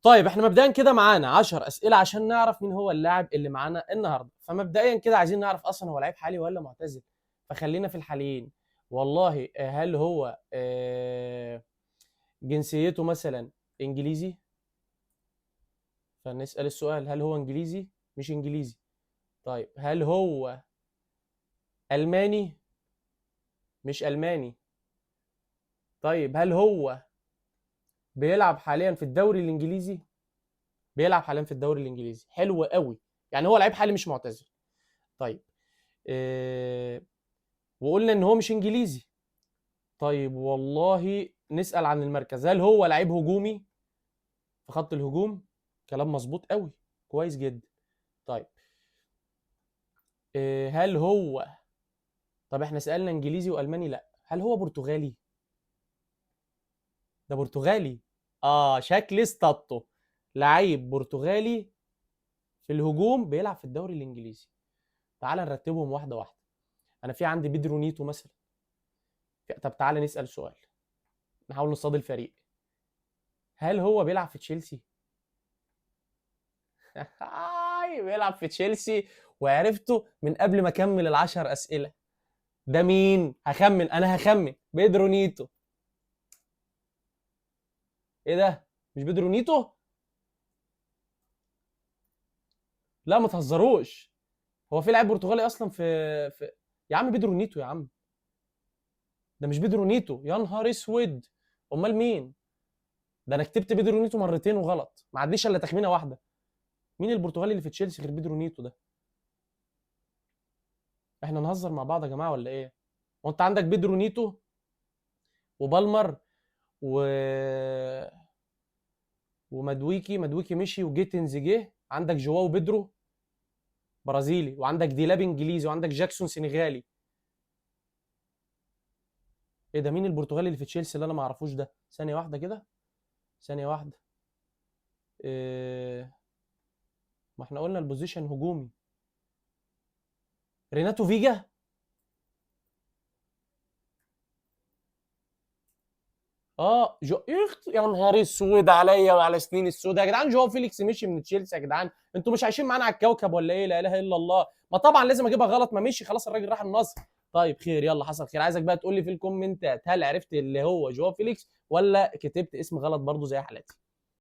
طيب احنا مبدئيا كده معانا 10 اسئلة عشان نعرف مين هو اللاعب اللي معانا النهارده. فمبدئيا كده عايزين نعرف اصلا هو لعيب حالي ولا معتزل، فخلينا في الحاليين. والله هل هو جنسيته مثلا انجليزي؟ فنسأل السؤال، هل هو انجليزي؟ مش انجليزي. طيب هل هو الماني؟ مش الماني. طيب هل هو بيلعب حاليا في الدوري الانجليزي؟ بيلعب حاليا في الدوري الانجليزي. حلو قوي، يعني هو لعيب حالي مش معتزل. طيب وقلنا ان هو مش انجليزي. طيب والله نسأل عن المركز، هل هو لعيب هجومي في خط الهجوم؟ كلام مظبوط قوي، كويس جدا. طيب هل هو، طب احنا سألنا انجليزي والماني، لا، هل هو برتغالي؟ ده برتغالي. شكل استطه، لعيب برتغالي في الهجوم بيلعب في الدوري الانجليزي. تعال نرتبهم واحدة واحدة. انا في عندي بيدرو نيتو مثلا. طب تعال نسأل سؤال، نحاول نصطاد الفريق. هل هو بيلعب في تشيلسي؟ بيلعب في تشيلسي، وعرفته من قبل ما اكمل العشر اسئلة. ده مين؟ هخمن، انا هخمن بيدرو نيتو. ايه ده؟ مش بيدرو نيتو؟ لا ما تهزروش، هو في لاعب برتغالي اصلا في يا عم بيدرو نيتو يا عم، ده مش بيدرو نيتو، يا نهار اسود، امال مين؟ ده انا كتبت بيدرو نيتو مرتين وغلط، ما عنديش الا تخمينه واحدة. مين البرتغالي اللي في تشيلسي غير بيدرو نيتو ده؟ احنا نهزر مع بعض يا جماعة ولا ايه؟ هو انت عندك بيدرو نيتو وبالمر ومدويكي، مدويكي مشي وجيتنز جه، عندك جواو بيدرو برازيلي، وعندك ديلاب انجليزي، وعندك جاكسون سنغالي. ايه ده؟ مين البرتغالي اللي في تشيلسي اللي انا ما اعرفوش ده؟ ثانية واحدة كده، ثانية واحدة. إيه... ما احنا قلنا ال position هجومي. ريناتو فيجا؟ جو يا نهار اسود عليا وعلى سنين السود يا جدعان. جواو فيليكس مشي من تشيلسي يا جدعان، انتوا مش عايشين معانا على الكوكب ولا ايه؟ لا اله الا الله. ما طبعا لازم اجيبها غلط، ما مشي خلاص الراجل راح النصر. طيب خير، يلا حصل خير. عايزك بقى تقول لي في الكومنتات هل عرفت اللي هو جواو فيليكس ولا كتبت اسم غلط برضو زي حالاتي.